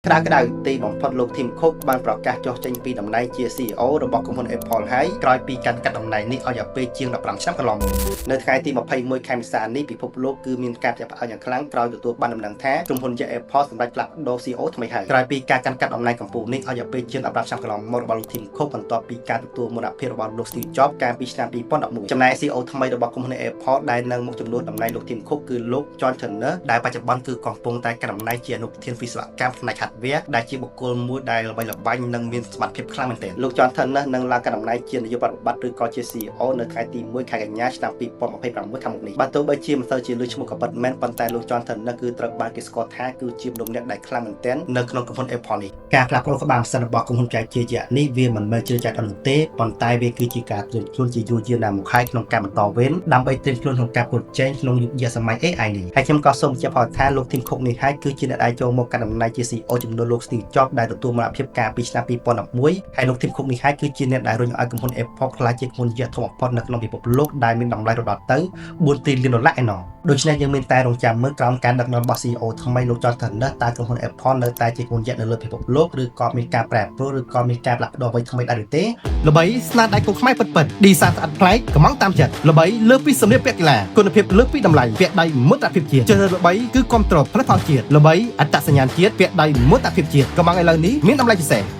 ក្តៅក្តៅទីបំផុតលោក Tim Cook បានប្រកាសចុះចេញពីតំណែងជា CEO របស់ក្រុមហ៊ុន Apple ហើយក្រោយពីកាន់កាត់តំណែងនេះអស់រយៈពេលជាង15ឆ្នាំកន្លងមកនៅថ្ងៃទី21ខែមេសានេះពិភពលោកគឺមានការភ្ញាក់ផ្អើលយ៉ាងខ្លាំងក្រោយទទួលបានដំណឹងថាក្រុមហ៊ុនយក្ស Apple សម្រេចផ្លាស់ប្ដូរ CEO ថ្មីហើយក្រោយពីការកាន់កាត់តំណែងកំពូលនេះអស់រយៈពេលជាង15ឆ្នាំកន្លងមករបស់លោក Tim Cook បន្ទាប់ពីការទទួលមរណភាពរបស់លោក Steve Jobs កាលពីឆ្នាំ2011ចំណែក CEO ថ្មីរបស់ក្រុមហ៊ុន Apple ដែលនឹងមកជំនួសតំណែងលោក Tim Cook គឺលោក John Ternus ដែលបច្ចុប្បន្នគឺកំពុងតែកាន់តំណែងជាអនុប្រធានវិស្វកម្មផ្នែក hardware ដែលជាបុគ្គលមួយដែលល្បីល្បាញនិងមានសមត្ថភាពខ្លាំងមែនទែនលោក John Ternus នឹងឡើងកាន់តំណែងជានាយកប្រតិបត្តិឬក៏ជា CEO នៅថ្ងៃទី1ខែកញ្ញាឆ្នាំ2026ខាងមុខនេះបាទទោះបីជាមិនសូវជាលើឈ្មោះក៏ពិតមែនប៉ុន្តែលោក John Ternus គឺត្រូវបានគេស្គាល់ថាគឺជាមនុស្សម្នាក់ដែលខ្លាំងមែនទែននៅក្នុងក្រុមហ៊ុន Apple នេះការផ្លាស់ប្ដូរក្បាលម៉ាស៊ីនរបស់ក្រុមហ៊ុនចែកជាយៈនេះវាមិនមែនជាចែកដល់នោះទេប៉ុន្តែវាគឺជាការត្រៀមខ្លួនជាយូរយារណាស់មកហើយក្នុងការបន្តវេនដើម្បីត្រៀមខ្លួនក្នុងការប្រកួតប្រជែងក្នុងយុគសម័យ AI នេះហើយខ្ញុំក៏សូមបញ្ជាក់ផងថាលោក Tim Cook នេះហើយគឺជាអ្នកដែលចូលមកកាន់តំណែងជា CEO ជំនួសលោក Steve Jobs ដែលទទួលមរណភាពកាលពីឆ្នាំ2011ហើយលោក Tim Cook នេះហើយគឺជាអ្នកដែលរុញឲ្យក្រុមហ៊ុន Apple ក្លាយជាក្រុមហ៊ុនយក្សធំបំផុតនៅក្នុងពិភពលោកដែលមានតម្លៃរហូតដល់ទៅ4ទ្រីលានដុល្លារឯណោះដូច្នេះយើងមានតែរងចាំមើលក្រោមការដឹកនាំរបស់ CEO ថ្មីលោក John Ternus តើក្រុមហ៊ុន Apple នៅតែជាក្រុមហ៊ុនយក្សនៅលើពិភពលោកឬក៏មានការប្រែប្រួលឬក៏មានការផ្លាស់ប្ដូរអ្វីថ្មីដែរឬទេ ល្បីស្នាដៃគូខ្មែរពិតពិតឌីសាស្អាតប្លែកកំងតាមចិត្តល្បីលើសពីសម្លៀកពាក់កីឡាគុណភាពលើសពីតម្លៃពាក់ដៃមោទនភាពជាតិជ្រើសរើសល្បីគឺគ្រប់គ្រងផលិតផលជាតិល្បីអត្តសញ្ញាណជាតិពាក់ដៃមោទនភាពជាតិកំងឥឡូវនេះមានតម្លៃពិសេស។